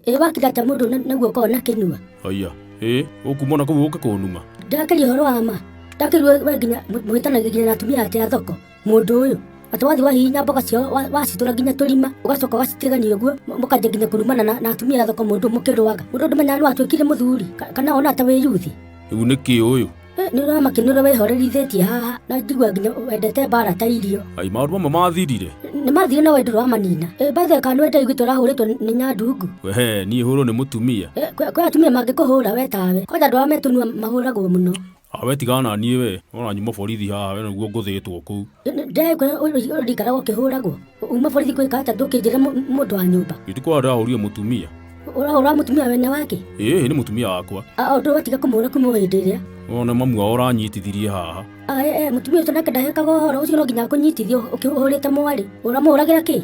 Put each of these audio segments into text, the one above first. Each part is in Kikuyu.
Ĩ wakinda atĩa mũndũ na guoko na kĩnua? Haiya, ĩ ũkuma na kũu ũke kũnuma. Ndakĩria ũhoro wa ma. Ndakĩrwo we nginya mũhĩtanagia nginya na atumia atĩ a thoko. Mũndũ ũyũ atĩ wathiĩ wahihinya mboga ciao wacitũra nginya tũrima ũgacoka ũgacitigania ũguo mũkanjia nginya kũrumana na atumia a thoko mũndũ mũkĩrũaga. Mũndũ ndũmenyaga nĩ watuĩkire mũthuri kana ona ta wĩ yuthi. Rĩu nĩ kĩ ũyũ? Nĩ ũramakio nĩ ũrĩa wĩhorerithĩtie haha na njigua nginya wendete mbara ta irio. Ai, maũndũ mamwe mathirire. Nĩ mathire no we ndũrĩ wamanina. By the way, kana nĩ wenda ithuĩ tũrahũrĩtwo nĩ nyandungu? Wehe, niĩ hũrwo nĩ mũtumia. Kwĩ atumia mangĩkũhũra we tawe. Kwanja andũ arĩa me tũnua mahũragwo mũno. Ah, we tigana na niĩ we. Wona nyuma borithi haha we nĩguo ngũthĩtwo kũu. Ndĩrakwĩra ũrikaraga ũkĩhũragwo. Uma borithi gwĩka atĩa ndũkĩnjĩre mũndũ wa nyũmba. Githĩ kwara ndĩrahũrire mũtumia. Ũrahũra mũtumia wene wake? Ĩĩ, nĩ mũtumia wakwa. Ah, ũndũ watiga kũmũhũra kuma o hĩndĩ ĩrĩa. Wona mamu wao ũranyitithirie haha. Ah, mũtumia ũcio nake ndahekaga ũhoro ũcio no nginya akũnyitithio ũkĩhũrĩte mwarĩ. Ũramũhũragĩra kĩ?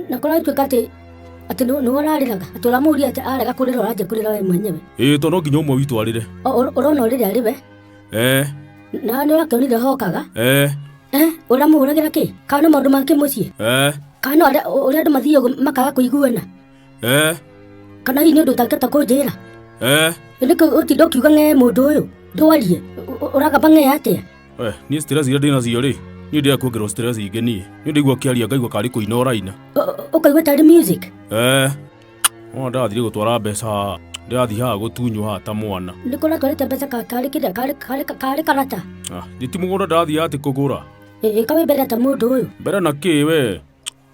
Na kũratuĩka atĩ nĩwe ũrarĩraga, atĩ ũramũria atĩ arega kũrĩra ũranjia kũrĩra we mwenyewe. Ĩĩ, to no nginya ũmwe witũ arĩre. Ũrona ũrĩre arĩ we? Na nĩ ũrakĩonire hokaga? Ũramũhũragĩra kĩ? Kana no maũndũ ma kĩmũciĩ? Kana no ũrĩa andũ mathiaga makaga kũiguana? Kana hihi nĩ ũndũ ũtangĩhota kũnjĩra? Nĩkĩ ũtinda ũkiuga ng'ee mũndũ ũyũ? Ndwarie, ũragamba ng'ee atĩa? Niĩ stress iria ndĩnacio rĩ, niĩ ndĩrenda kuongererwo stress ingĩ niĩ. Niĩ ndaigua ũkĩaria ngaigua karĩ kũina ũraina. Ũkaigua tarĩ music? Wona ndĩrathire gũtwara mbeca haha, ndĩrathiĩ haha gũtunywo haha ta mwana. Nĩkũ ũratwarĩte mbeca karĩ kĩrĩa, karĩ karata? Ah, ti mũgũnda ndĩrathiĩ atĩ kũgũra. Ĩ kaĩ wĩ mbere ta mũndũ ũyũ? Mbere na kĩ we?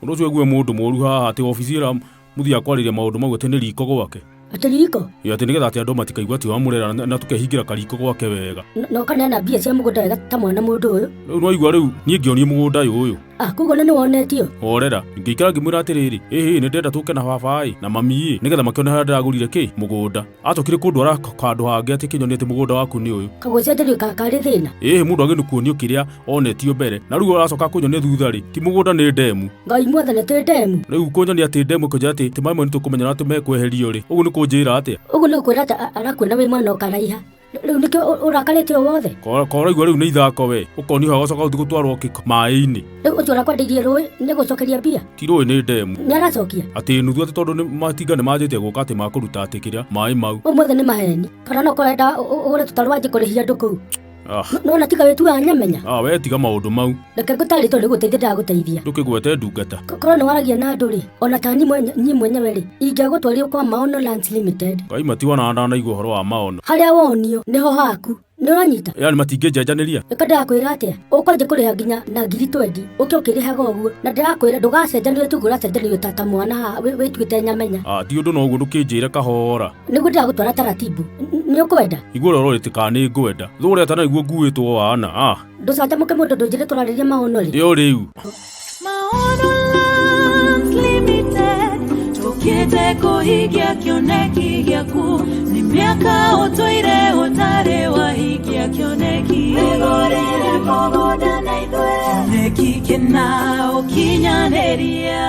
Ũndũ ũcio ũigue mũndũ mũru haha atĩ obici ĩrĩa mũthiaga kwarĩria maũndũ mau atĩ nĩ riko gwake. Atĩ riko? Ĩ atĩ nĩgetha atĩ andũ matikaigua atĩ wamũrera na tũkehingĩra kariko gwake wega. Na ũkaneana mbia cia mũgũnda wega ta mwana mũndũ ũyũ. Rĩu nĩwaigua rĩu niĩ ngĩonio mũgũnda ũyũ. Ah, koguo nĩ wonetio? Horera, ngĩikara ngĩmwĩra atĩrĩrĩ, ĩhĩ nĩ ndĩrenda tũke na baba ĩ na mami ĩ nĩgetha makĩone harĩa ndĩragũrire kĩ mũgũnda. Acokire kũndwara handũ hangĩ atĩ kĩnyonie atĩ mũgũnda waku nĩ ũyũ. Kagũcenjerio karĩ thĩna? Ĩhĩ mũndũ agĩrĩirwo kuonio kĩrĩa onetio mbere na rĩu aracoka kũnyonia thutha rĩ, ti mũgũnda nĩ ndemu. Ngai mwathani atĩ ndemu? Rĩu kũnyonia atĩ ndemu kũnjĩra atĩ maĩ mau nĩtũkũmenya atĩ mekweherio rĩ, ũguo nĩ kũnjĩra atĩa? Ũguo nĩ gũkwĩra atĩ arakuona wĩ mwana ũkaraiha. Rĩu nĩkĩo ũrakarĩte ũũ wothe? Ko ũraigua rĩu nĩ ithako we, ũkonio haha ũgacoka ũthiĩ gũtwarwo maĩ-inĩ. Rĩu ũcio ũrakwendeirie rũĩ nĩ gũcokeria mbia? Ti rũĩ nĩ ndemu. Nĩ aracokia? Atĩ nuthu atĩ tondũ matinga nĩ manjĩtie gũka atĩ makũruta atĩ kĩrĩa maĩ mau. Ũmũthĩ nĩ maheni. Kana no korwo enda ũgũre tũtarũ wanjie kũrĩhia andũ kũu. Ah. Nona tiga wĩtuaga nyamenya. Ah, we tiga maũndũ mau. Reke ngũtarĩrie tondũ nĩ gũteithia ndĩragũteithia. Ndũkĩgwete ndungata. Korwo nĩ waragia na andũ rĩ, ona ta niĩ mwenyewe rĩ, ingĩagũtwarire kwa Maono Lands Limited. Ngai matiwonaga ndanaigua ũhoro wa maono. Harĩa wonio nĩho haku. Nĩ ũranyita? Yaani matingĩnjenjanĩria? Ĩka ndĩrakwĩra atĩa? Ũkwanjia kũrĩha nginya na ngiri twendi, ũke ũkĩrĩhaga ũguo. Na ndĩrakwĩra ndũgacenjanĩrio tuge ũracenjanĩrio ta mwana haha wĩtuĩte nyamenya. Ah, ti ũndũ na ũguo ndũkĩnjĩre kahora. Nĩguo ndĩragũtwara taratibu. Nĩ ũkwenda? Igua ũrĩa ũrorĩte kana nĩ ngwenda. Thũre ata na nĩguo nguĩtwo wana. Ah. Ndũcanjamũke mũndũ ndũnjĩre tũrarĩria maono rĩ. Ĩyo rĩu. Maono Lands Limited, tũkĩte kũhingia kĩoneki gĩaku. Nĩ mĩaka ũtũire ũtarĩ wahingia kĩoneki. Wĩgũrĩre mũgũnda na ithuĩ. Kĩoneki kĩna ũkinyanĩria.